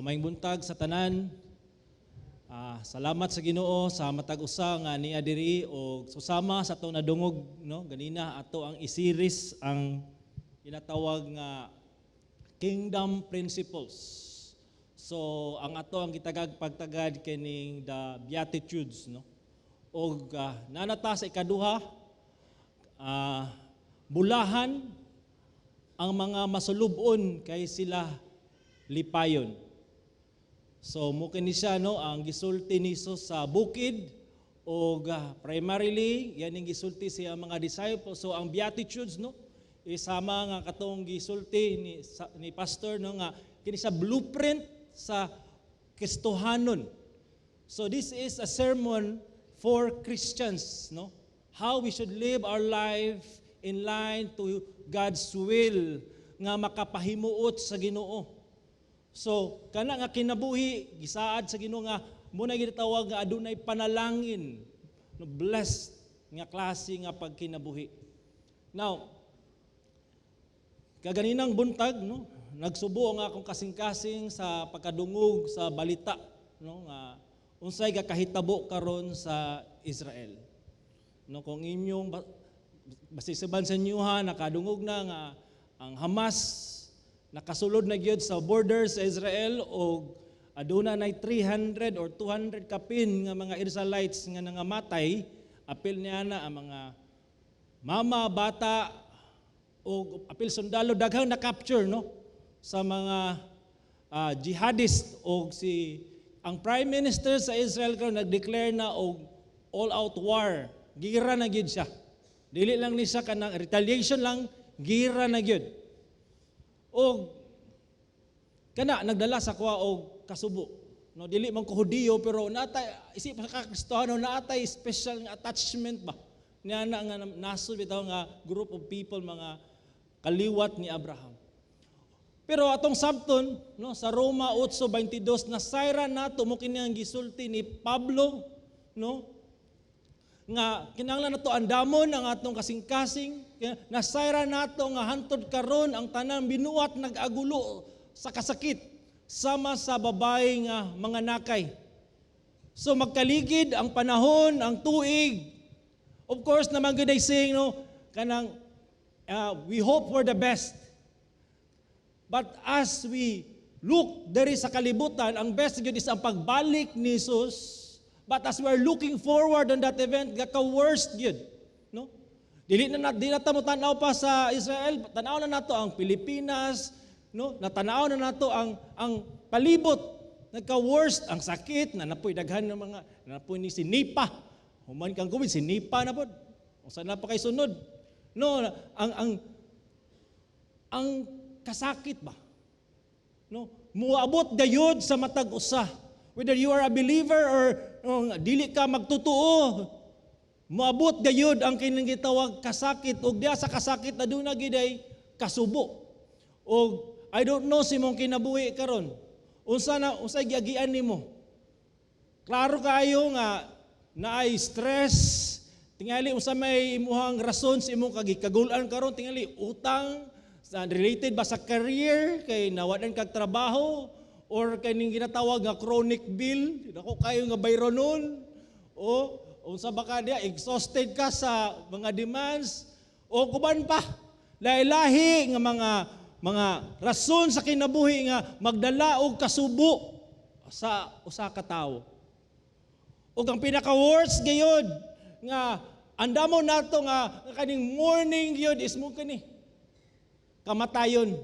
Maayong buntag sa tanan. Salamat sa Ginoo sa matag usa nga nia diri og susama sa atong nadungog, no, ganina ato ang i-series ang ginatawag nga Kingdom Principles. So ang ato ang gitagag pagtagad kining the Beatitudes, no. Og nanata sa ikaduha, bulahan ang mga masulubon kay sila lipayon. So mo kini siya, no, ang gisulti ni Jesus sa bukid og primarily yan ang gisulti siya mga disciples. So ang Beatitudes, no, isama nga katong gisulti ni pastor, no, nga kini sa blueprint sa Kristohanon. So this is a sermon for Christians, no? How we should live our life in line to God's will nga makapahimuot sa Ginoo. So, kana nga kinabuhi gisaad sa Ginoo nga mo na gitawag nga adunay panalangin, no, blessed nga klase nga pagkinabuhi. Now, kaganinang buntag, no, nagsubo ang akong kasing-kasing sa pagkadungog sa balita, no, nga unsay gakahitabo karon sa Israel. No, kung inyong basisiban sa inyo ha, nakadungog na nga ang Hamas nakasulod na gyud sa border sa Israel og aduna nay 300 or 200 kapin nga mga Israelites nga nangamatay, apil niya na ang mga mama, bata o apil sundalo, daghang na-capture, no, sa mga jihadist, og si ang prime minister sa Israel karon nag-declare na og all out war. Gira na gyud siya. Dili lang ni siya kanang retaliation lang, gira na gyud. Og kana nagdala sa kuha og kasubo. No, dili man ko Hudiyo pero natay isip sa Kristiyano, naatay special nga attachment ba. Niya na nga nasod bitaw nga group of people, mga kaliwat ni Abraham. Pero atong sabton, no, sa Roma 8:22 nasayran nato mo kini ang gisulti ni Pablo, no, nga kinahanglan nato andamon ang atong kasing-kasing. Nasayran nato nga hantod karon ang tanang binuhat nag-agulo sa kasakit sama sa babae nga mga nakay. So magkaligid ang panahon, ang tuig. Of course naman gud ay saying, no, kanang we hope for the best. But as we look diri sa kalibutan, ang best gyud is ang pagbalik ni Jesus. But as we are looking forward on that event, gaka-worst gyud. No? Dili na ta mo tan-aw pa sa Israel, tan-aw na nato ang Pilipinas, no? Natanaw na nato ang palibot. Nagka-worst ang sakit na napoy daghan ng mga napoy ni si Nipah. Human kang COVID, si Nipah na pod. Usa na pa kay sunod. No, ang kasakit ba? No, muabot gayud sa matag usa. Whether you are a believer or, no, dili ka magtotoo, muabot gayud ang kining gitawag kasakit, ug diya sa kasakit aduna giday kasubo. Og I don't know sa imong kinabuhi karon. Unsa na, unsay giagian nimo? Klaro kaayo nga naay stress, tingali unsa may imuhang rason sa imong kagikagulan karon, tingali utang, sa related ba sa career kay nawadan kag trabaho, or kaning ginatawag nga chronic bill, dako kayo nga bayronon, o unsa ba ka diya, exhausted ka sa mga demands o kuban pa, lahi-lahi nga mga rason sa kinabuhi nga magdala og kasubo sa usa ka tawo. Ug ang pinaka worst gayud nga andamo nato nga kaning mourning gyud is mo kani kamatayon.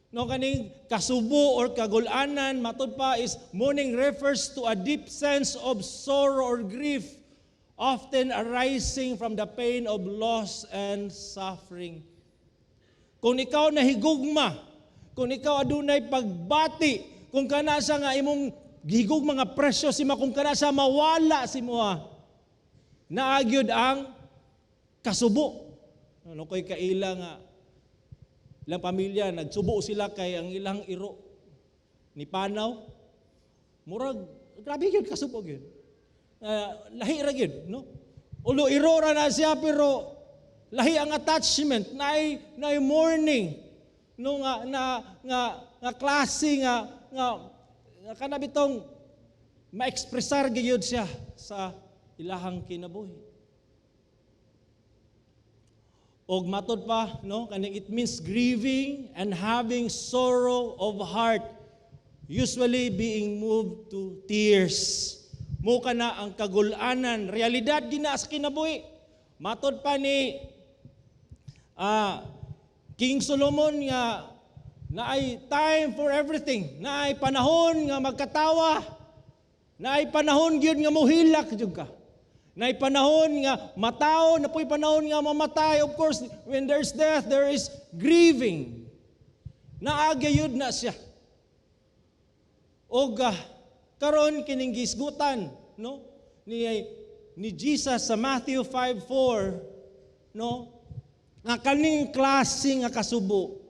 No, kaning kasubo or kagulanan, matud pa is mourning refers to a deep sense of sorrow or grief, often arising from the pain of loss and suffering. Kung ikaw nahigugma, kung ikaw adunay pagbati, kung kana siya nga imong gihigugma nga precious imo, kung kana siya mawala sa imoha, naagyod ang kasubo. Ano ko'y kaila nga ilang pamilya nagsubo sila kay ang ilang iro ni panaw. Murag grabe gyud kasubo gyud. Lahi ra gyud, no? Ulo iro ra na siya pero lahi ang attachment, naay mourning, no, nga na nga nga klase nga nga kana bitong maekspresar gyud siya sa ilahang kinabuhi. Og matod pa, no, kaning it means grieving and having sorrow of heart, usually being moved to tears. Mao kana ang kagulanan, realidad gina sa kinabuhi. Matod pa ni King Solomon nga naay time for everything, naay panahon nga magkatawa, naay panahon gyud nga mohilak jud ka. Naay panahon nga matawo, naa poy panahon nga mamatay. Of course, when there's death, there is grieving. Naa gyud na siya. Og karon kining gisgutan, no, ni Jesus sa Matthew 5:4, no, nga kaning klase nga kasubo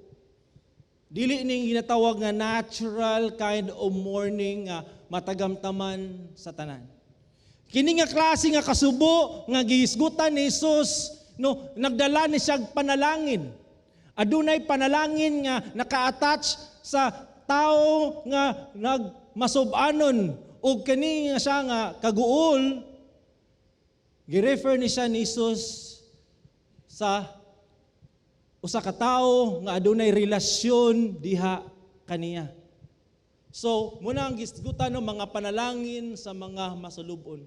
dili ning ginatawag nga natural kind of mourning nga matagamtaman sa tanan. Kini nga klase nga kasubo nga gihisgutan ni Jesus, no, nagdala ni siya panalangin. Adunay panalangin nga naka-attach sa tao nga nagmasub-anon, ug kani nga siya nga kaguol, girefer ni siya ni Jesus sa usa ka tawo nga adunay relasyon diha kaniya. So, mao na ang gisgutan ng mga panalangin sa mga masulubon.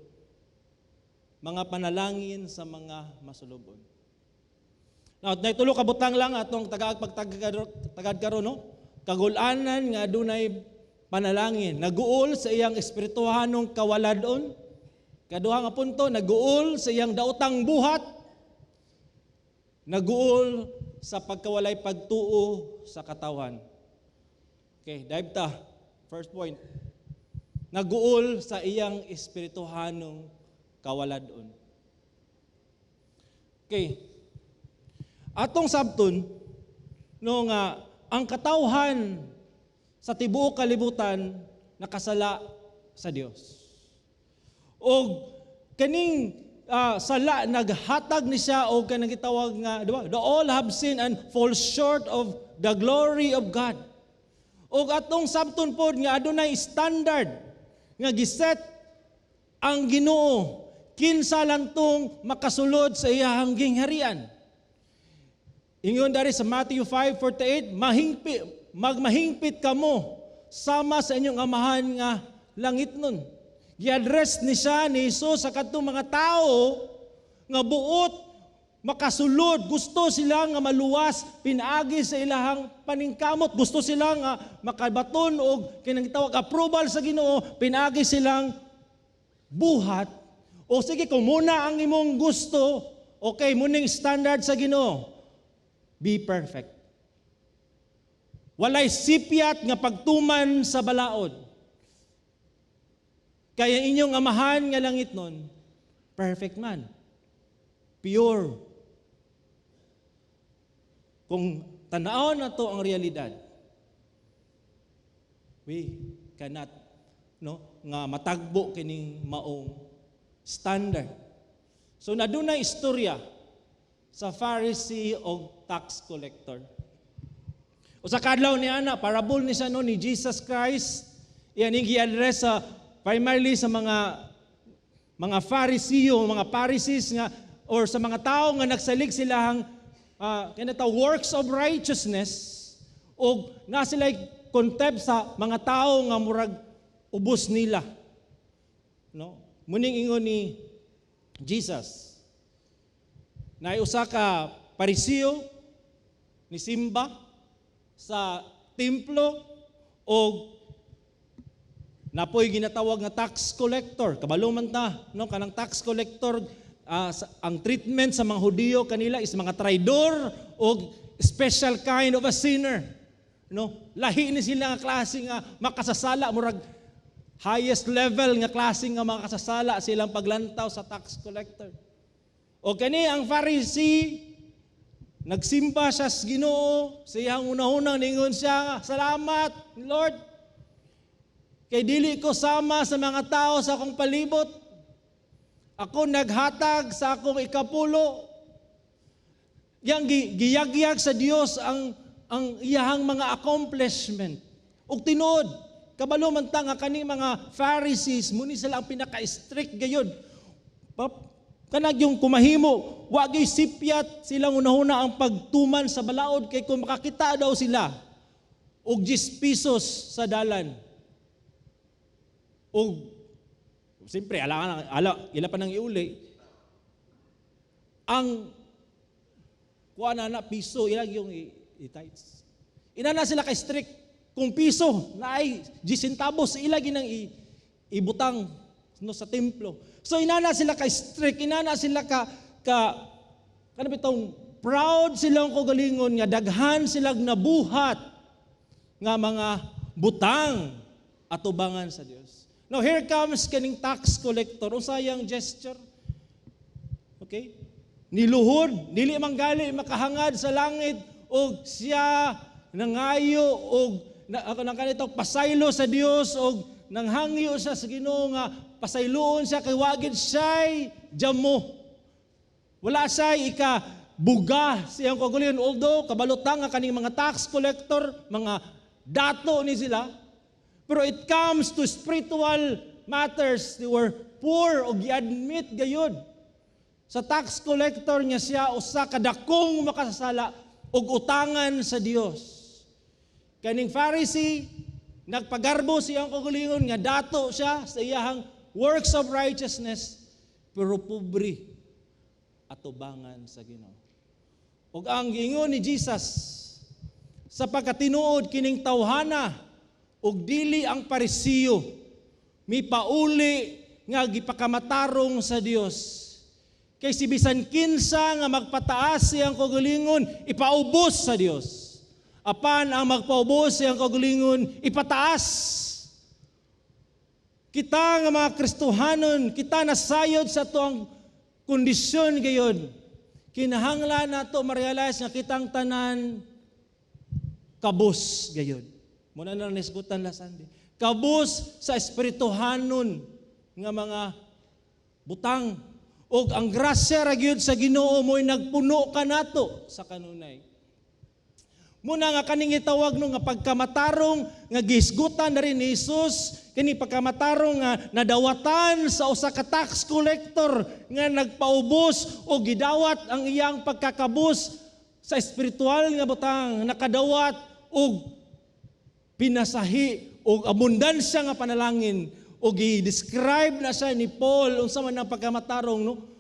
Mga panalangin sa mga masulubon. Now, nay tulo ka butang lang atong tagaag pagtagad karon, no? Kagulanan nga adunay panalangin. Naguol sa iyang espirituhanong kawaladon. Kaduha nga punto, naguol sa iyang daotang buhat. Naguol sa pagkawalay pagtuo sa katawan. Okay, dive ta. First point. Naguol sa iyang espirituhanong kawaladon. Okay. Atong sabton, no, nga ang katawhan sa tibuok kalibutan nakasala sa Dios. Og kaning sala naghatag ni siya og kanang gitawag nga, di ba? The all have sinned and fall short of the glory of God. Og atong sabton pod nga adunay standard nga giset ang Ginoo kinsa lang tong makasulod sa iyahang gingharian. Ingon dari sa Matthew 5:48, "Mahingpit, magmahingpit kamo sama sa inyong Amahan nga langitnon." Gi-address ni siya ni Jesus sa kadtong mga tao nga buot makasulod, gusto sila nga maluwas pinaagi sa ilahang paningkamot, gusto sila nga makabaton og kinang tawag approval sa Ginoo pinaagi silang buhat. O sige, kung mao na ang imong gusto, okay, mao ning standard sa Ginoo. Be perfect. Walay sipyat nga pagtuman sa balaod. Kaya inyong Amahan nga langitnon, perfect man. Pure. Kung tanawon nato ang realidad, we cannot, no, nga matagbo kining maong standard. So nadunay istorya sa Pharisee o tax collector. Usa ka adlaw ni ana, parable ni siya, no, ni Jesus Christ. Iyan ing gi-address sa primarily sa mga Phariseo, mga Pharisees nga or sa mga tao nga nagsalig silahang kanata works of righteousness og na sila contempt sa mga tao nga murag ubos nila. No? Muning ingon ni Jesus. Na usa ka Pariseo ni simba sa templo og napoy ginatawag nga tax collector. Kabalo man ta, no, kanang tax collector, ang treatment sa mga Hudiyo kanila is mga traidor o special kind of a sinner. No? Lahi ni sila nga klase nga makasasala, murag highest level nga klase nga makasasala silang paglantaw sa tax collector. O kani ang Pharisee, nagsimba siya sa Ginoo, sa iyang unahunang ningon siya, "Salamat, Lord. Kay dili ko sama sa mga tao sa akong palibot. Ako naghatag sa akong ikapulo." Yang giyagyag sa Dios ang iyahang mga accomplishment. Ug tinuod, Kabalo man ta nga kaning mga Pharisees, muni sila ang pinaka-strict gayud. Kanag yung kumahimo, wa gyud sipyat silang unahuna ang pagtuman sa balaod kay kung makakita daw sila og 10 pesos sa dalan. Og siyempre, ala, ala, ila pa nang iuli. Ang kuha na na piso, ilang yung i-tithes. Ina na sila kay strict. Kung piso na ay 10 centavos, ila ginang ibutang, no, sa templo. So inana sila ka strict, inana sila ka kanang bitong proud silang kagalingon nga daghan silang nabuhat nga mga butang atubangan sa Dios. Now here comes kaning tax collector. Unsayang gesture? Okay? Niluhod, dili man gali makahangad sa langit og siya nangayo og na, ako nang kanito pasaylo sa Dios og nanghangyo siya sa Ginoo nga pasayloon siya kay wa gid siya'y jamo. Wala siya ika buga siyang kaugalingon, although kabalutang nga kaning mga tax collector, mga dato ni sila. Pero it comes to spiritual matters, they were poor og gi-admit gayud sa tax collector nga siya usa ka dakong makasasala og utangan sa Dios. Kaning Pharisee, nagpagarbo siyang kaugalingon nga dato siya sa iyahang works of righteousness, pero pobre atubangan sa Ginoo. Ug ang giingon ni Jesus, sa pagkatinuod kining tawhana ug dili ang Parisiyo mipauli nga gipakamatarong sa Dios. Kay si bisan kinsa nga magpataas siyang kaugalingon, ipaubos sa Dios. Apan ang magpaubos siyang kaugalingon, ipataas. Kita nga mga Kristohanon, kita nasayod sa atoang kondisyon gayon. Kinahanglan nato ma-realize nga kitang tanan kabus gayon. Muna na nisgutan la Sunday. Kabus sa espirituhanon nga mga butang og ang grasya ra gyud sa Ginoo mo'y nagpuno kanato sa kanunay. Muna nga kaning itawag no nga pagkamatarong nga gisgutan na rin ni Jesus, kini pagkamatarong nga nadawatan sa usa ka tax collector nga nagpaubos o gidawat ang iyang pagkakabus sa espiritual nga butang, nakadawat og pinasahi og abundansya nga panalangin, o gi-describe na siya ni Paul unsa man ang pagkamatarong, no?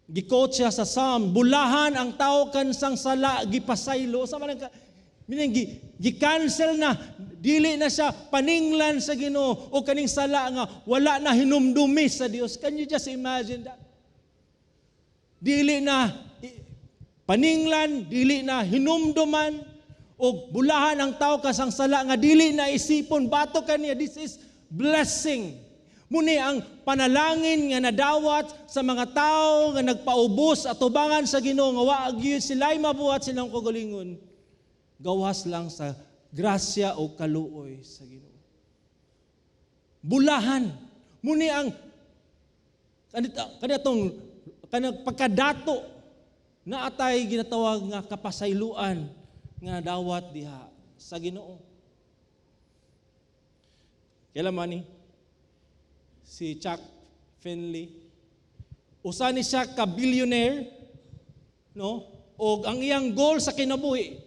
Gi-quote siya sa Psalm, "Bulahan ang tao kansang sala gipasaylo." Sa man ang meaning gi-cancel na, dili na siya paninglan sa Ginoo o kaning sala nga wala na hinumdumi sa Dios. Can you just imagine that? Dili na paninglan, dili na hinumduman, o bulahan ang tao kasang sala nga dili na isipon batok kaniya. This is blessing. Muni ang panalangin nga nadawat sa mga tao nga nagpaubos atubangan sa Ginoo nga wa gyud sila'y mabuhat silang kagalingon. Gawas lang sa grasya o kaluoy sa Ginoo. Bulahan. Muni ang kanitong kanang pagkadato na atay ginatawag nga kapasayloan nga nadawat diha sa Ginoo. Kailan man ni si Chuck Finley? Usa ni siya ka billionaire, no? Og ang iyang goal sa kinabuhi,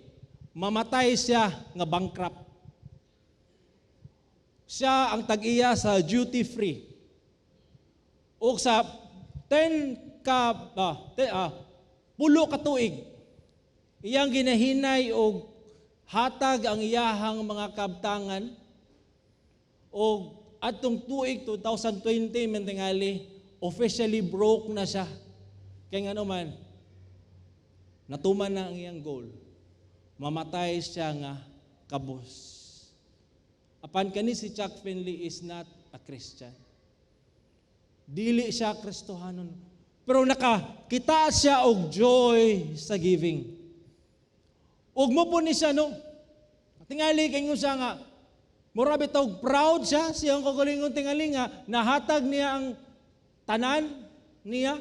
mamatay siya nga bankrupt. Siya ang tag-iya sa duty free. Og sa 10 ka 10 ka tuig iyang ginahinay og hatag ang iyahang mga kabtangan, og atong tuig 2020 man tingali, officially broke na siya. Kay ngano man, natuman na ang iyang goal. Mamatay siya nga kabos. Apan kani si Chuck Finley is not a Christian. Dili siya Kristohanon. Pero nakakita siya og joy sa giving. Ug mo po ni siya, no? Tingali kay siya nga mura bitaw proud siya siyang kagalingon, tingali nga nahatag niya ang tanan niya.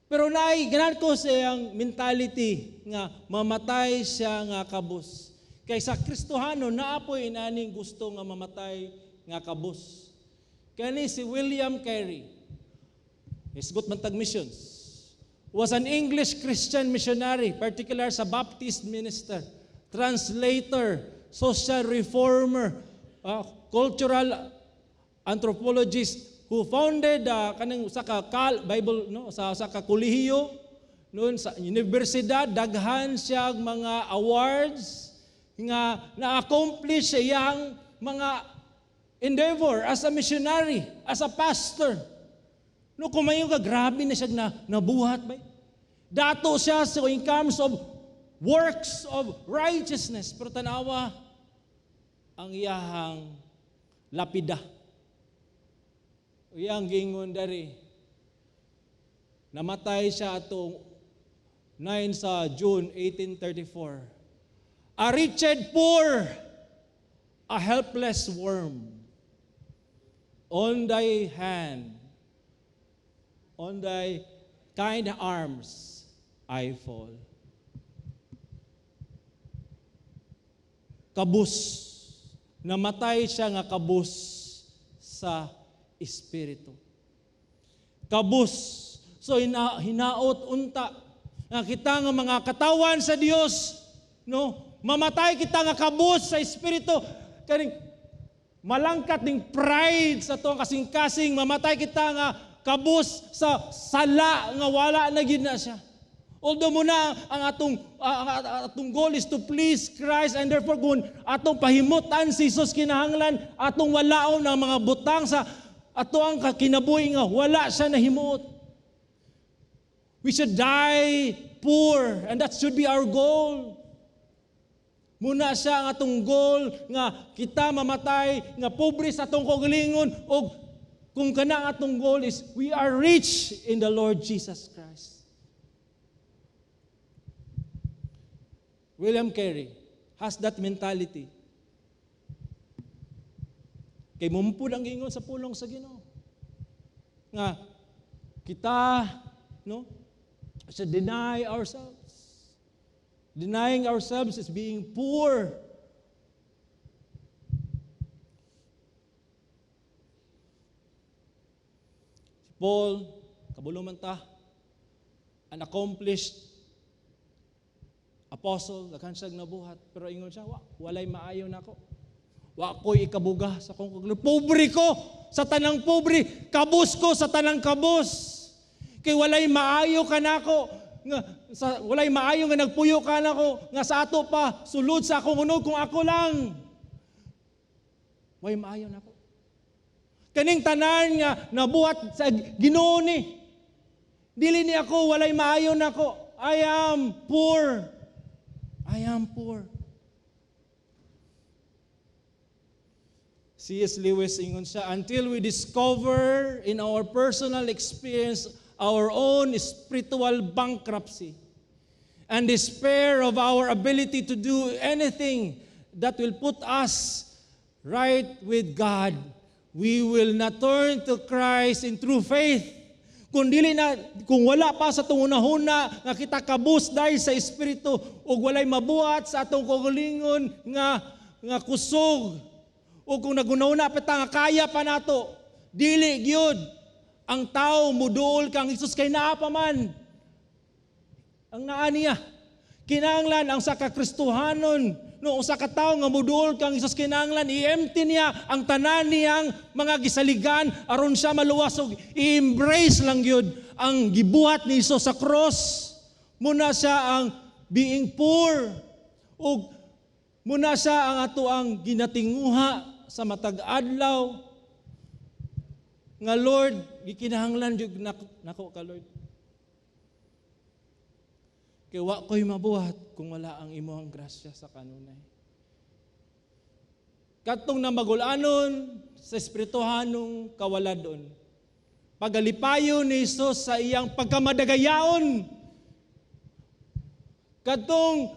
Pero naay ganahan ko siyang mentality nga mamatay siya nga kabus. Kay sa Kristohano, naa poy inaning gusto nga mamatay nga kabus. Kani si William Carey, hisgot man tag missions, was an English Christian missionary, particular sa Baptist minister, translator, social reformer, cultural anthropologist who founded kaning usa ka Bible, no, sa usa ka kolehiyo noon sa universidad. Daghan siya mga awards nga na-accomplish sa iyang mga endeavor as a missionary, as a pastor. No, kumayo ka, grabe na siya na nabuhat ba? Dato siya sa in terms of works of righteousness. Pero tanawa ang iyahang lapida. Iyang gingon dari, namatay siya atong 9 sa June 1834. "A wretched poor, a helpless worm, on thy hand, on thy kind arms, I fall." Kabus. Namatay siya nga kabus sa espiritu. Kabus. So hinaot unta nga kita nga mga katawan sa Dios, no, mamatay kita nga kabus sa espiritu, kaning malangkat ning pride sa atong kasing-kasing, mamatay kita nga kabus sa sala nga wala na gid na siya. Although muna ang atong goal is to please Christ, and therefore kung atong pahimutan si Jesus, kinahanglan atong walaon ang mga butang sa ato ang kinabuhi nga wala siya nahimuot. We should die poor, and that should be our goal. Muna siya ang atong goal nga kita mamatay nga pobre sa atong kaugalingon, og kung kana ang atong goal is we are rich in the Lord Jesus Christ. William Carey has that mentality. Kay mumpud ang ingon sa pulong sa Ginoo nga kita, no, should deny ourselves. Denying ourselves is being poor. Si Paul, kabulo man ta, an accomplished apostle, daghan siyang nabuhat, pero ingon siya, "Wa, walay maayo nako. Wa ko'y ikabuga sa akong kaguluhan. Pobre ko sa tanang pobre, kabus ko sa tanang kabus. Kay walay maayo kanako nga sa, walay maayo nga nagpuyo kanako nga sa ato pa sulod sa akong unod kung ako lang. Walay maayo nako. Kaning tanan nga nabuhat sa Ginoo ni. Dili ni ako, walay maayo nako. I am poor. I am poor." C.S. Lewis, ingon siya, "Until we discover in our personal experience our own spiritual bankruptcy and despair of our ability to do anything that will put us right with God, we will not turn to Christ in true faith." Kung dili na, kung wala pa sa atong hunahuna nga kita kabus dahil sa espiritu ug walay mabuhat sa atong kaugalingon nga kusog, o kung nagunahuna pa ta nga kaya pa nato, dili gyud ang tao muduol kang Hesus kay naa pa man ang naa niya. Kinahanglan ang sa kakristohanon, no, usa ka tawo nga muduol kang Hesus, kinahanglan i-empty niya ang tanan niyang mga gisaligan aron siya maluwas og i-embrace lang gyud ang gibuhat ni Hesus sa cross. Muna siya ang being poor, ug muna siya ang ato ang ginatinguha sa matag adlaw nga, "Lord, gikinahanglan jud nako ka, Lord. Kay wa ko'y mabuhat kung wala ang imong grasya sa kanunay." Katong namagulanon sa espirituhanong kawaladon, pagalipayon ni Hesus sa iyang pagkamadagayaon. Katong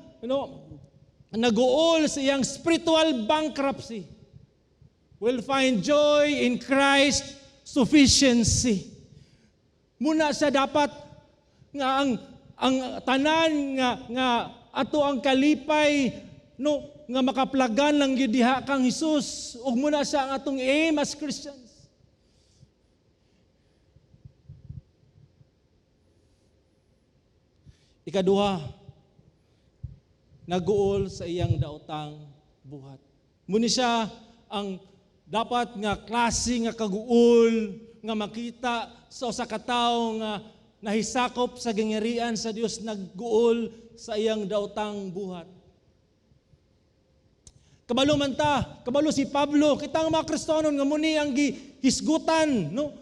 naguol sa iyang spiritual bankruptcy will find joy in Christ's sufficiency. Muna siya dapat nga ang tanan nga ato ang kalipay, no. nga makaplagan lang gyud diha kang Hesus ug muna siya ang atong aim as Christians. Ikaduha, naguol sa iyang daotang buhat. Muni siya ang dapat nga klase nga kaguol nga makita sa usa ka tawo nga nahisakop sa gingharian sa Dios, nagguol sa iyang daotang buhat. Kabalo man ta, kabalo si Pablo, kita ang mga Kristohanon nga muni ang gihisgutan, no?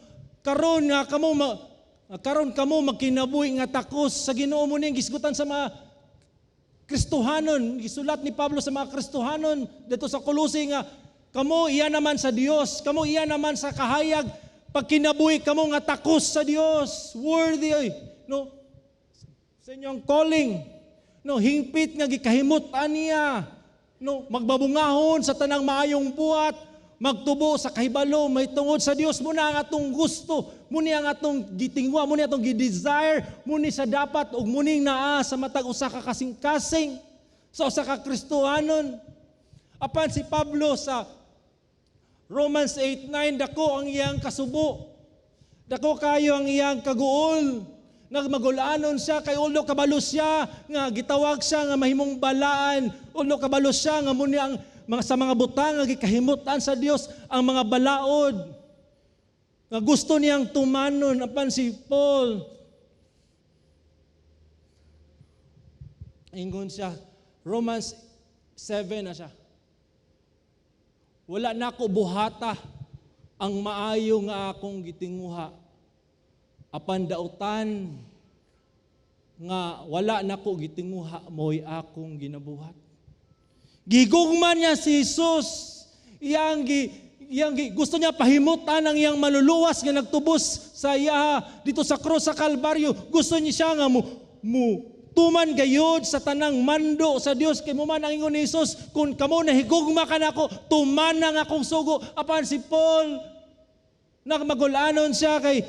Karon kamo magkinabuhi nga takos sa Ginoo, muni ang gisgutan sa mga Kristohanon, gisulat ni Pablo sa mga Kristohanon dito sa Kolose nga kamo iya naman sa Dios, kamo iya naman sa kahayag pagkinabuhi kamo nga takos sa Dios, worthy oy, no, sa inyong calling, no, hingpit nga gikahimot aniya, no, magbabungahon sa tanang maayong buhat, magtubo sa kahibalo may tungod sa Dios. Muna ang atong gusto, muni ang atong gitingwa, muni atong gi-desire, muni sa dapat ug muning naa sa matag usa ka kasing-kasing sa usa ka Kristohanon. Apan si Pablo sa Romans 8:9, dako ang iyang kasubo, dako kayo ang iyang kaguol. Nagmagulanon siya kay ulo kabalo siya nga gitawag siya nga mahimong balaan, ulo kabalo siya nga muni ang mga sa mga butang nga gikahimutan sa Dios ang mga balaod nga gusto niyang tumanon. Apan si Paul, ingon siya, Romans 7 na siya, wala nako buhata ang maayo nga akong gitinguha, apan dautan nga wala nako gitinguha mo'y akong ginabuhat. Gigugma niya si Jesus. Gusto niya pahimutan ang iyang maluluwas nga nagtubos sa iya dito sa krus sa Kalbaryo. Gusto niya siya nga mu tuman gayod sa tanang mando sa Dios, kay mo man ang ingon ni Jesus, kung kamo nahigugma kanako, tuman ang akong sugo. Apan si Paul, nagmagulanon siya kay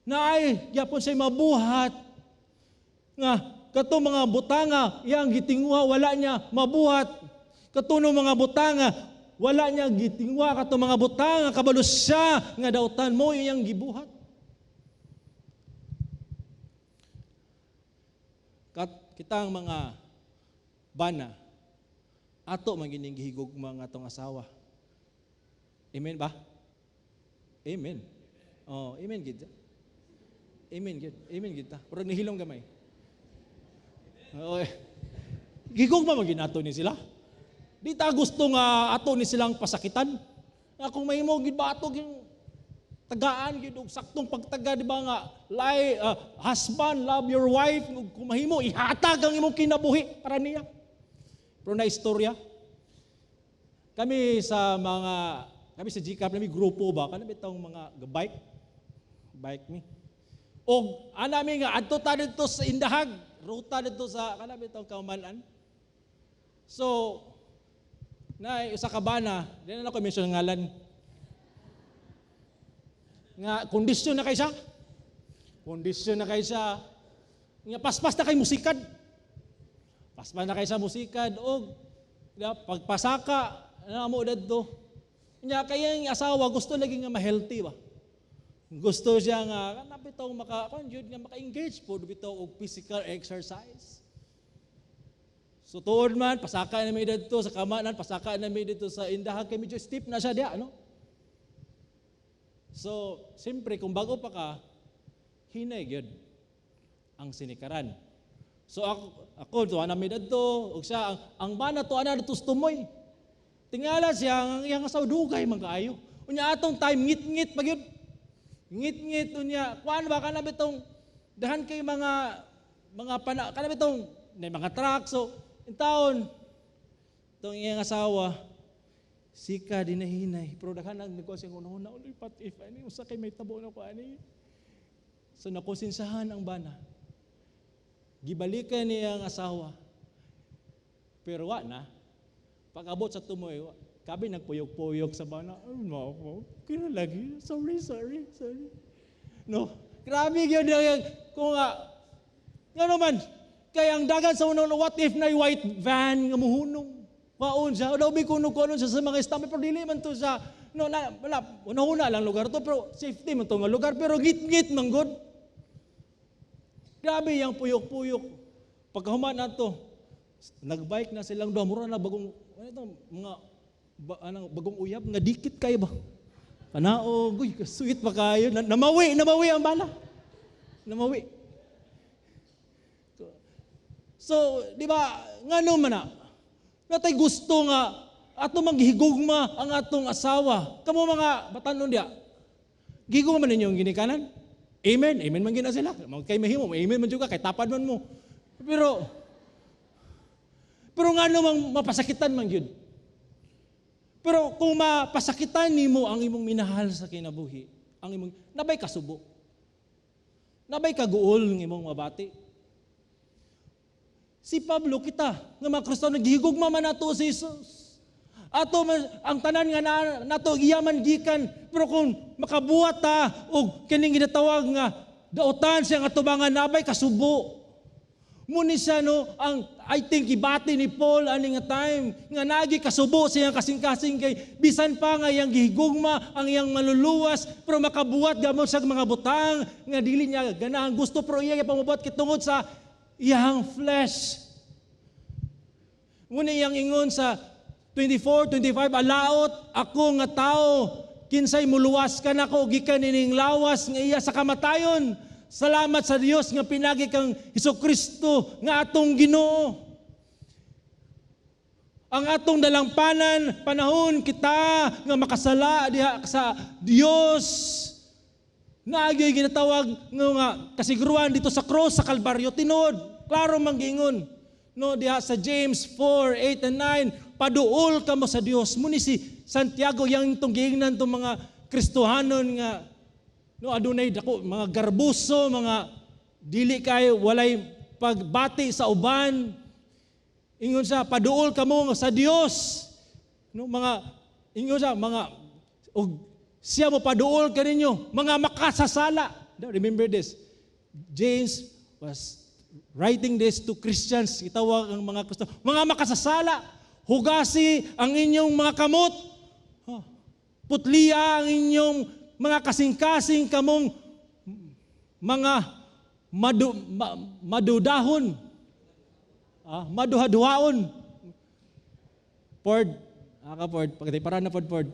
naay gyapon siya mabuhat nga kato mga butanga iyang gitinguha wala niya mabuhat. Katuno mga butanga wala niya gitinguha, kato mga butanga kabalo siya nga dautan mo iyang gibuhat. Kat kitang mga bana, ato man gining gihigugma nga atong asawa. Amen ba? Amen. Oh, amen gid. Amen gid. Amen gid ta. Murag nihilom gamay. Okay. Gigugma man ginato ni sila. Di ta gusto nga ato ni silang pasakitan. Nga kung mahimo gid ba ato ging tagaan gid og saktong pagtaga, di ba nga lie, husband love your wife, kung mahimo ihatag ang imong kinabuhi para niya. Pero na istorya kami sa mga kami sa GCAP, nami grupo ba kanami tong mga bike bike mi. Og ana mi nga adto ta didto sa Indahag, ruta didto sa kanami tong Kaumanan. So na usa ka bana, di na ako mention ngalan. Nga kondisyon na kay siya. Kondisyon na kay siya. Nga paspas na kay musikad. Paspas na kay sa musikad og pagpasaka na mo dadto. Nya kay ang asawa gusto lagi nga ma-healthy ba. Gusto siya nga kanapitaw maka kon jud nga maka-engage po bitaw og physical exercise. So tuod man pasaka na mi dadto sa Kamanan, pasaka na mi didto sa Indahag kay medyo steep na siya diha, no? So, siyempre kung bago pa ka, hinay gyud ang sinikaran. So ako tuwa na mi dadto og siya ang bana tuwa na didto sa tumoy. Tingala siya ang iyang asawa dugay man kaayo. Unya atong time ngit-ngit pa gyud. Ngit-ngit unya kuan ba kana bitong dahan kay mga pana kana bitong na mga truck. So in taon tong iyang asawa sika dinahinay pero daghan nag nagkuha siyang una-una uloy pat if ani usa kay may tabo na ko ani. So nakonsensahan ang bana. Gibalikan niya ang asawa. Pero wa na. Pag-abot sa tumoy, kabi nagpuyok-puyok sa bana. Ay, no, kira lagi. Sorry, sorry, sorry. No, grabe gyud kung nga naman, Kaya ang dagan sa unang, what if na white van nga muhunong? Kwaon siya, daw bi kuno kuno siya sa mga stamp, pero dili man to sa, no, na, wala, una-una lang lugar to, pero safety man to nga lugar, pero ngit-ngit man gud. Grabe yang puyok-puyok. Pagkahuman na to, nagbike na silang duha, mura na bagong, ano ito, mga, ba, anong, bagong uyab, nga dikit kayo ba? Panaog, uy, sweet pa kayo. Namawi, namawi ang bala. Namawi. So, di ba, ngano man na, natay gusto nga, ato manghigugma ang atong asawa. Kamo mga batanon diya, gihigugma man ninyo ang ginikanan? Amen. Amen man gina sila. Kay mahimo, amen man juga, kay tapad man mo. Pero ngano mang mapasakitan man gyud? Pero kung mapasakitan nimo ang imong minahal sa kinabuhi, ang imong nabay kasubo. Nabay kaguol ng imong mabati. Si Pablo kita nga mga Kristiyano, gihigugma man nato si Jesus. Ato man, ang tanan nga na, nato iya man gikan, pero kung makabuhat ta og kining ginatawag nga daotan siyang atubangan, nabay kasubo. Muni siya, no, ang I think gibati ni Paul ani nga time nga nagi kasubo siyang kasing-kasing kay bisan pa nga iyang gihigugma ang iyang maluluwas, pero makabuhat gamon siya mga butang nga dili niya ganahan gusto, pero iya pamubuhat kay tungod sa iyang flesh. Muna iyang ingon sa 24, 25, "Alaot ako nga tao, kinsay muluwas kanako gikan ining lawas nga iya sa kamatayon? Salamat sa Dios nga pinagi kang Hesus Kristo nga atong Ginoo." Ang atong dalangpanan panahon kita nga makasala diha sa Dios, naagyo'y ginatawag nga kasiguruan dito sa cross sa Kalbaryo. Tinuod, klaro man giingon, no, diha sa James 4, 8 and 9, "Paduol kamo sa Dios." Muni si Santiago yang itong giingnan tong mga Kristohanon nga, no, adunay dako mga garbuso, mga dili kay walay pagbati sa uban. Ingon siya, "Paduol kamo sa Dios." No, mga ingon siya, mga og siya mo paduol kaninyo, mga makasasala. Remember this. James was writing this to Christians, itawag ang mga Kristo, "Mga makasasala, hugasi ang inyong mga kamot. Huh. Putlia ang inyong mga kasing-kasing kamong mga madudahon." Ah, maduhaduhaon. Ford, aka Ford, pagkatay para na Ford Ford.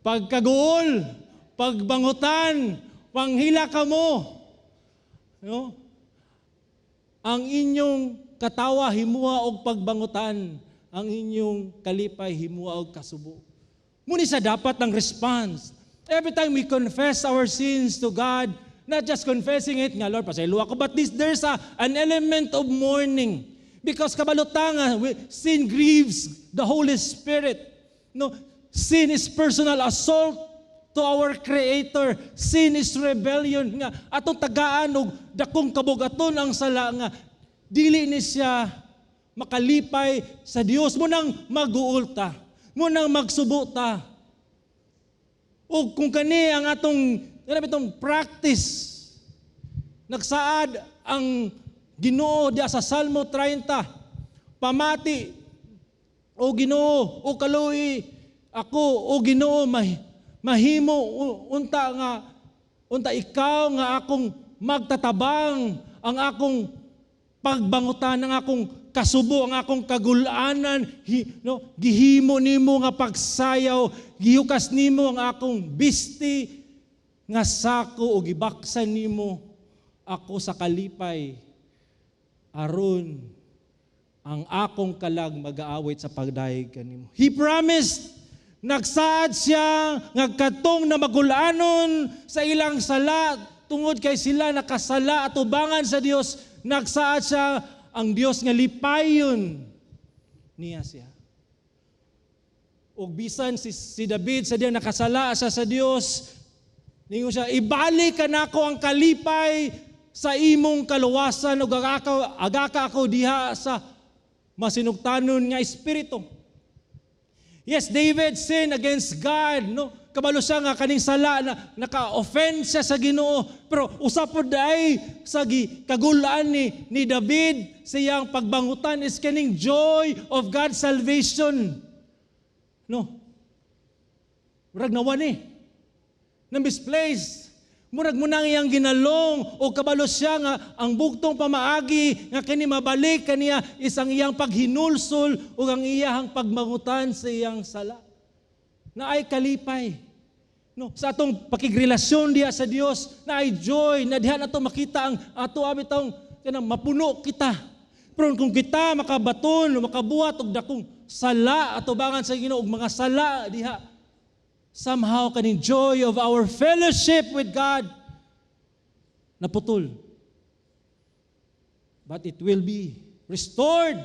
Pagkaguol, pagbangutan, panghila ka mo. No? Ang inyong katawa himuha og pagbangutan, ang inyong kalipay himuha og kasubo. Muni sa dapat ang response. Every time we confess our sins to God, not just confessing it nga, "Lord, pasaylo ako," but there's an element of mourning. Because kabalo ta nga, sin grieves the Holy Spirit. No, sin is personal assault to our Creator. Sin is rebellion nga atong tagaan og dakong kabugaton ang sala nga dili ni siya makalipay sa Dios. Munang maguol ta, munang magsubo ta. O kung kani ang atong ano itong practice, nagsaad ang Ginoo diya sa Salmo 30, "Pamati, O Ginoo, o kaluoyi ako, o Ginoo, mahimo unta nga unta ikaw nga akong magtatabang, ang akong pagbangutan, ang akong kasubo, ang akong kagulanan, no, gihimo nimo nga pagsayaw, gihukas nimo ang akong bisti nga sako o gibaksan nimo ako sa kalipay aron ang akong kalag magaawit sa pagdayeg kanimo." He promised, nagsaad siya nga katong na magulanon sa ilang sala tungod kay sila nakasala atubangan sa Dios, nagsaad siya ang Dios nga lipayon niya siya. Ug bisan si David sa diyang nakasala siya sa Dios, ningon siya, "Ibalik kanako ang kalipay sa imong kaluwasan ug agaka ako diha sa masinugtanon nga espiritu." Yes, David sinned against God, no? Kabalo siya nga kaning sala na naka-offend siya sa Ginoo. Pero usa pod ay sa gikagulaan ni David sa iyang pagbangutan is kaning joy of God's salvation. No. Murag nawa ni. Na misplaced. Murag mo nang iyang ginalong o kabalo siya nga ang bugtong pamaagi nga kini mabalik kaniya is ang iyang paghinulsol o ang iyang pagmangutan sa iyang sala. Na ay kalipay. No, sa atong pakigrelasyon diha sa Dios, na ay joy, na diha nato makita ang ato abi tawong kanang mapuno kita. Pero kung kita makabaton, makabuhat og dakong sala atubangan sa Ginoo og mga sala diha, somehow kaning joy of our fellowship with God naputol. But it will be restored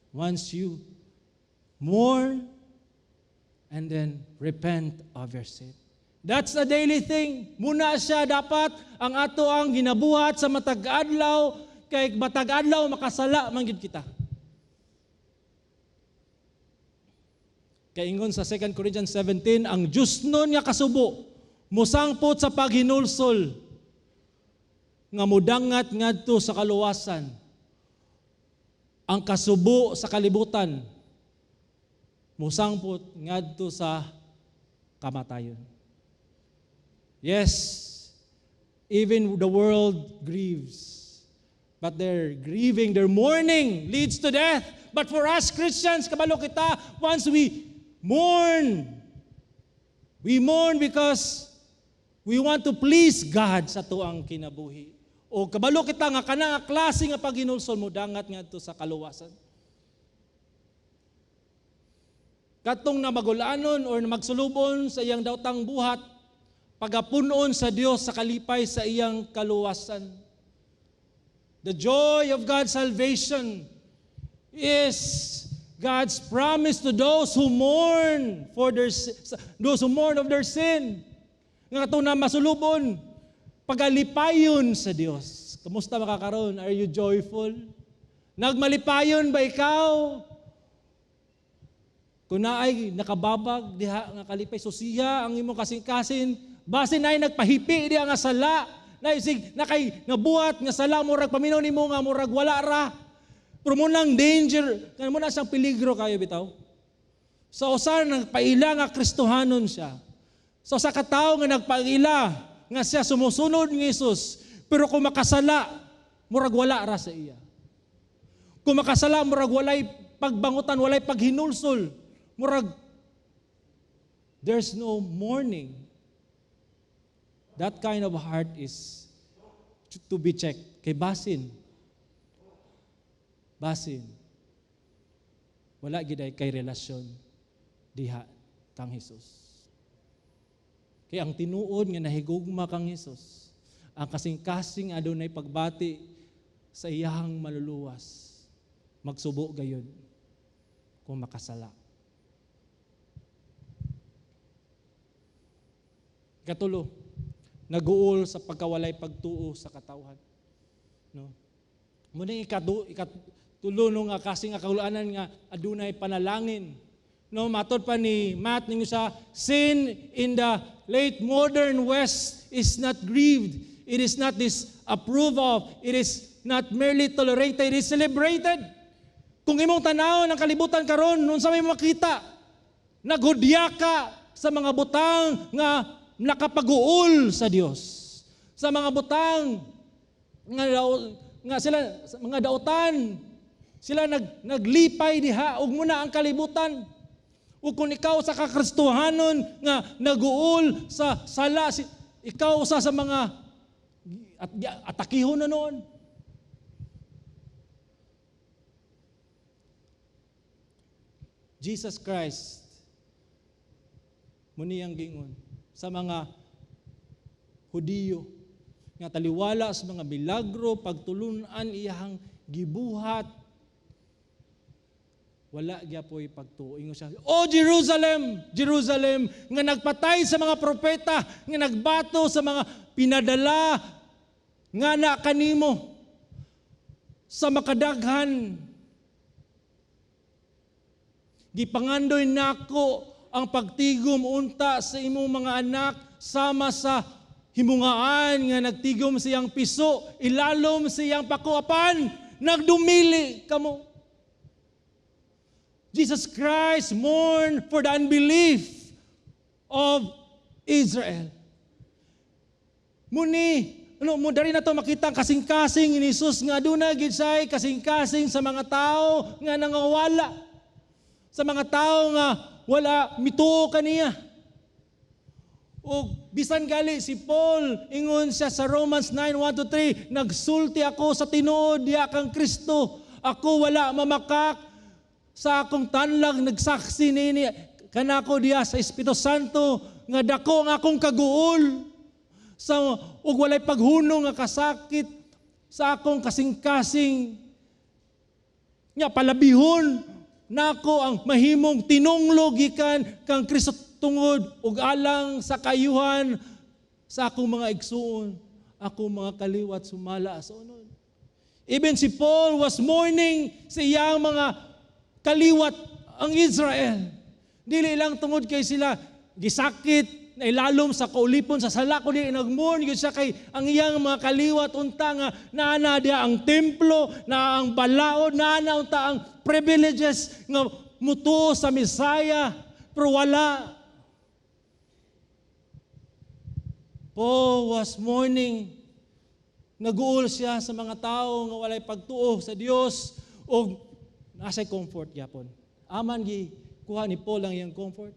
once you mourn and then repent of your sin. That's a daily thing. Muna siya dapat ang ato ang ginabuhat sa matag adlaw, kay matag adlaw makasala man gid kita. Kay ingon sa 2 Corinthians 17, ang Diyos nun nga kasubo musangpot sa paghinulsol nga mudangat ngadto sa kaluwasan. Ang kasubo sa kalibutan musangpot ngadto sa kamatayon. Yes, even the world grieves, but their grieving, their mourning leads to death. But for us Christians, kabalo kita, once we mourn because we want to please God sa tuang kinabuhi. O kabalo kita nga kana nga klase nga paghinulsol mo dangat ngadto sa kaluwasan. Katong namagulanon or magsulubon sa iyang daotang buhat, pagapunon sa Dios sa kalipay sa iyang kaluwasan. The joy of God's salvation is God's promise to those who mourn for their those who mourn of their sin. Nga katong na masulubon, pagalipayon sa Dios. Kamusta makakaroon? Are you joyful? Nagmalipayon ba ikaw? Kung naay nakababag diha nga kalipay, susiya ang imong kasing-kasin, basin naay nagpahipi diha nga sala, naisig nakay nabuhat nga sala, murag paminaw nimo nga murag wala ra. Pero munang danger, kaya muna siyang peligro kayo bitaw. Sa usa nagpaila nga Kristohanon siya. Sa usa ka tawo nga nagpaila nga siya sumusunod ni Jesus, pero kung makasala, murag wala ra sa iya. Kung makasala, murag walay pagbangutan, walay paghinulsol. Murag there's no mourning. That kind of heart is to be checked. Kay basin. Basin. Wala giday kay relasyon diha kang Hesus. Kay ang tinuod nga nahigugma kang Hesus, ang kasing-kasing adunay pagbati sa iyahang maluluwas, magsubo gayon kung makasala. Katulo, naguol sa pagkawalay pagtuo sa katawhan. No? Muna ikatulo no nga kasing kakulanan nga adunay panalangin. No, matod pa ni Matt ninyo sa sin in the late modern West is not grieved. It is not disapproved of. It is not merely tolerated. It is celebrated. Kung imong tan-awon ang kalibutan karon, unsa may makita? Naghudya ka sa mga butang nga nakapag-uol sa Dios. Sa mga butang nga sila sa mga dautan, sila naglipay diha ug muna ang kalibutan. Ug kung ikaw sa kakristohanon nga naguol sa sala, ikaw usa sa mga atakihon na noon. Jesus Christ muni ang gingon sa mga Hudiyo nga taliwala sa mga milagro, pagtulunan iyahang gibuhat, wala gyapoy pagtuo. Ingon siya, "O Jerusalem, Jerusalem, nga nagpatay sa mga propeta, nga nagbato sa mga pinadala nga na kanimo sa makadaghan. Gipangandoy nako Ang pagtigom unta sa imong mga anak sama sa himungaan nga nagtigom sa iyang piso ilalom sa iyang pako, apan nagdumili kamo. Jesus Christ mourned for the unbelief of Israel. Muni, ano, mo dari na to makita ang kasing-kasing ni Jesus nga aduna gid siya kasing-kasing sa mga tao nga nangawala. Sa mga tao nga wala mituo kaniya. O bisan gali si Paul, ingon siya sa Romans 9:1 to 3, "Nagsulti ako sa tinuod diha kang Kristo. Ako wala mamakak sa akong tanlag, nagsaksi nini kanako diha sa Espiritu Santo nga dako ang akong kaguol sa ug walay paghunong nga kasakit sa akong kasing-kasing nya palabihon nako ang mahimong tinunglo gikan kang Kristo tungod ug alang sa kaayuhan sa akong mga igsuon, akong mga kaliwat sumala sa unod." Even si Paul was mourning sa iyang mga kaliwat, ang Israel. Dili lang tungod kay sila gisakit na ilalom sa kaulipon sa sala, kundi nagmourn gyud siya kay ang iyang mga kaliwat unta nga naa diha ang templo, na ang balaod, naa na unta ang privileges nga mutuo sa Messiah, pero wala. Paul was mourning. Naguol siya sa mga tao nga walay pagtuo sa Dios og nasa'y comfort gyapon. Aman gi kuha ni Paul ang iyang comfort?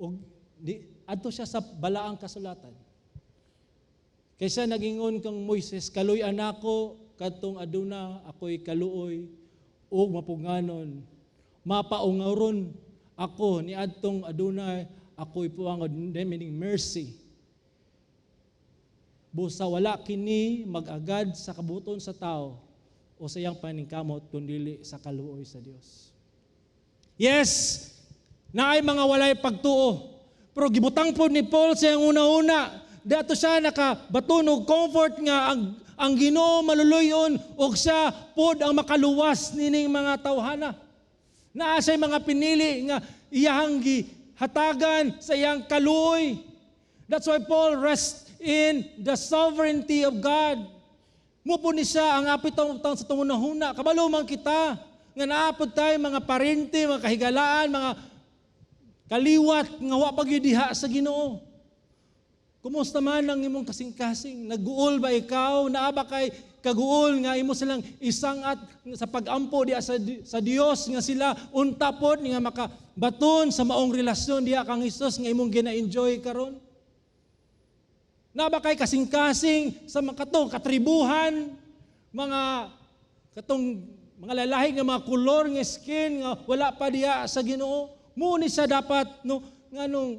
Og di adto siya sa balaang kasulatan. Kaysa nagingon kang Moises, "Kaluy-an nako kadtong aduna ako'y kaluoy ug mapugnganon. Mapaungaron ako ni adtong aduna ako'y puangod," meaning mercy. Busa wala kini mag-agad sa kabuton sa tao o sa iyang paningkamot, kundili sa kaluoy sa Dios. Yes, naay mga walay pagtuo. Pero gibutang po ni Paul sa iyang una-una. Dato siya nakabaton og comfort nga ang Ginoo maluluyon og siya pod ang makaluwas nining mga tawhana. Naa siya'y mga pinili nga iyahang gihatagan sa iyang kaluoy. That's why Paul rests in the sovereignty of God. Mo ni siya ang apit taon sa tungunahuna. Kabalo man kita nga naapod tayo mga parente, mga kahigalaan, mga kaliwat nga wa pa gyud diha sa Ginoo. Kumusta man ang imong kasing-kasing? Naguol ba ikaw? Naa ba kay kaguol nga imo silang isang at sa pagampo diha sa Dios nga sila unta pod nga makabaton sa maong relasyon diha kang Hesus nga imong gina-enjoy karon? Naa ba kay kasing-kasing sa mga katong katribuhan, mga katong mga lalahi nga mga kolor nga skin nga wala pa diha sa Ginoo? Mo ni siya dapat, no, nganong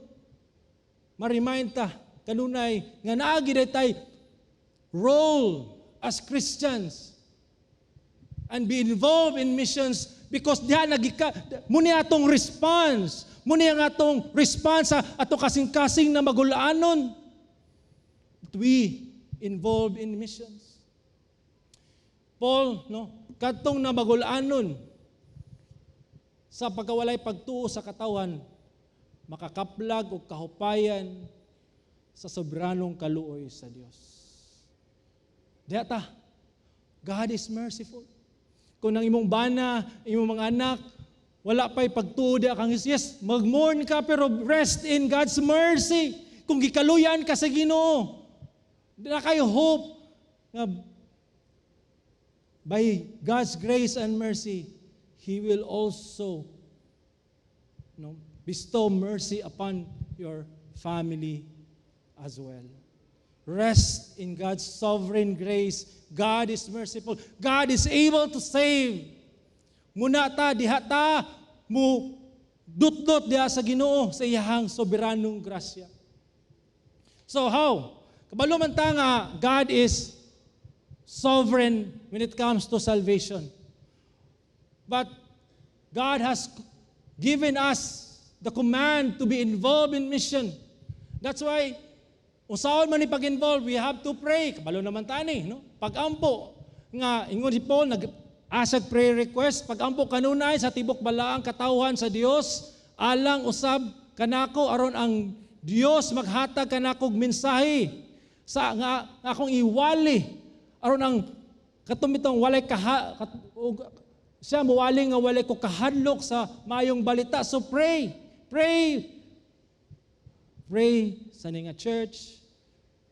ma-remind ta kanunay nga naa gid tay role as Christians and be involved in missions because diha nagika mo ni atong response, mo ni ang atong response sa ato kasing-kasing na magulaanon. We involved in missions. Paul, no, kadtong na magulanon sa pagkawalay pagtuo sa katawan, makakaplag og kahupayan sa sobranong kaluoy sa Dios. Diha ta, God is merciful. Kung ang imong bana, imong mga anak, wala pa'y pagtuo diha kang Jesus, yes, magmourn ka pero rest in God's mercy. Kung gikaluyan ka sa Ginoo, naa kay hope nga by God's grace and mercy, He will also, no, bestow mercy upon your family as well. Rest in God's sovereign grace. God is merciful. God is able to save. Muna ta, diha ta, mo dutdot diha sa Ginoo sa iyahang soberanong grasya. So how? Kabalo man ta nga God is sovereign when it comes to salvation. But God has given us the command to be involved in mission. That's why, usaon man ni pag-involve, we have to pray. Kabalo naman ta ni, no? Pag-ampo, nga, ingon si Paul, nag, Asag prayer request, pagampo kanunay sa tibok balaang katawhan sa Dios, alang usab kanako aron ang Dios maghatag kanakog mensahe sa nga akong iwali aron ang katong bitong walay kaha kat, og, siya muwali nga walay ko kahadlok sa maayong balita. So pray, pray, pray sa nga church,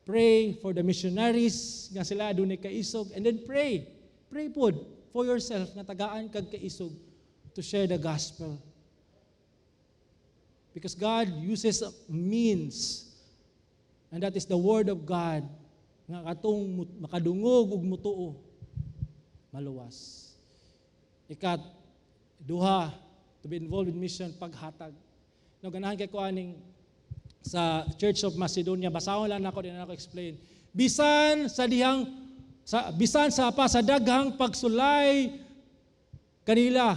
pray for the missionaries nga sila adunay kaisog, and then pray, pray pod for yourself nga tagaan kag kaisog to share the gospel. Because God uses means, and that is the word of God, nga katong makadungog ug mutuo maluwas. Ikat duha, to be involved in mission, paghatag. No, ganahan kay ko aning sa Church of Macedonia, basahon lang nako, di na ako explain. Bisan sa dihang sa bisan sa pa sa daghang pagsulay kanila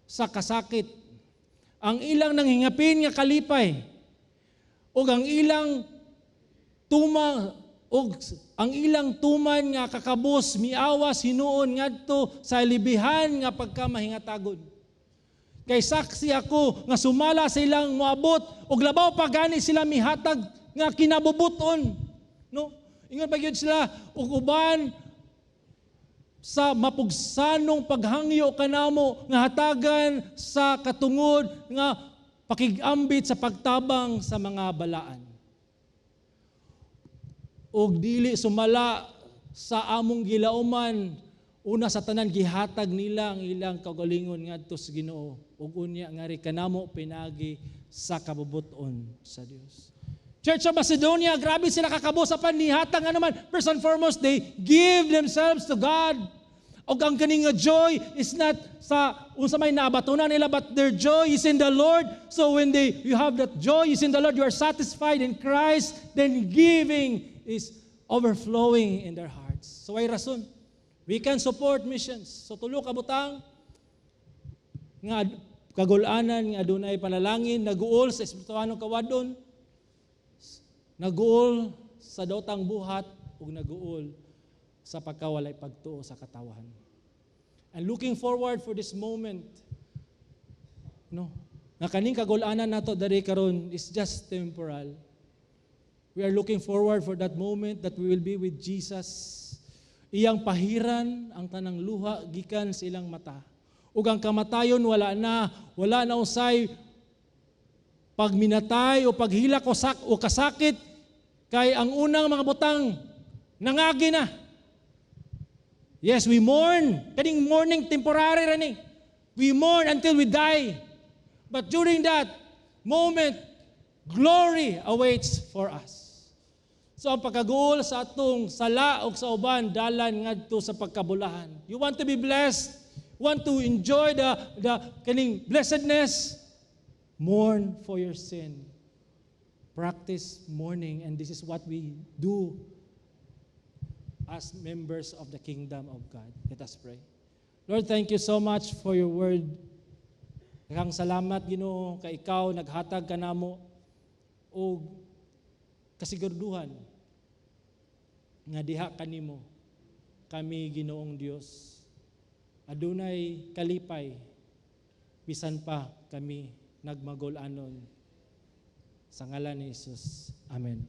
sa kasakit, ang ilang nanghingapin nga kalipay ug ang ilang tuma ug ang ilang tuman nga kakabos miawas hinuon ngadto sa libihan nga pagkamahingatagon. Kay saksi ako nga sumala silang moabot ug labaw pa gani sila mihatag nga kinabubuton. No? Ingon pa gyud sila ug uban sa mapugsanong paghangyo kanamo nga hatagan sa katungod nga pakigambit sa pagtabang sa mga balaan. Og dili sumala sa among gilauman, una sa tanan gihatag nila ang ilang kaugalingon ngadto sa Ginoo ug unya ngari kanamo pinagi sa kabubuton sa Dios. Church of Macedonia, grabe sila kakabos apan nihatag nga naman. First and foremost, they give themselves to God. Og ang kaning nga joy is not sa unsa may naabatunan nila, but their joy is in the Lord. So when they you have that joy is in the Lord, you are satisfied in Christ, then giving is overflowing in their hearts. So ay rason we can support missions. So tulo ka butang nga kagulanan nga adunay panalangin: naguol sa espirituhanong kawadon, naguol sa dotang buhat, ug naguol sa pagkawalay pagtuo sa katawhan. And looking forward for this moment, no, nga kaning kagulanan nato diri karon is just temporal. We are looking forward for that moment that we will be with Jesus. Iyang pahiran ang tanang luha gikan sa ilang mata. Ug ang kamatayon wala na, wala na usay pagminatay o paghilak o kasakit, kay ang unang mga butang nangagi na. Yes, we mourn. Kaning mourning, temporary ra ni. We mourn until we die. But during that moment, glory awaits for us. So ang pagkaguol sa atong sala o sa uban, dalan ngadto sa pagkabulahan. You want to be blessed, want to enjoy the kaning blessedness, mourn for your sin. Practice mourning, and this is what we do as members of the kingdom of God. Let us pray. Lord, thank you so much for your word. Daghang salamat, Ginoo, kay ikaw naghatag kanamo og kasiguraduhan nga diha kanimo kami, Ginoong Dios, adunay kalipay bisan pa kami nagmagul-anon. Sa ngalan ni Jesus. Amen.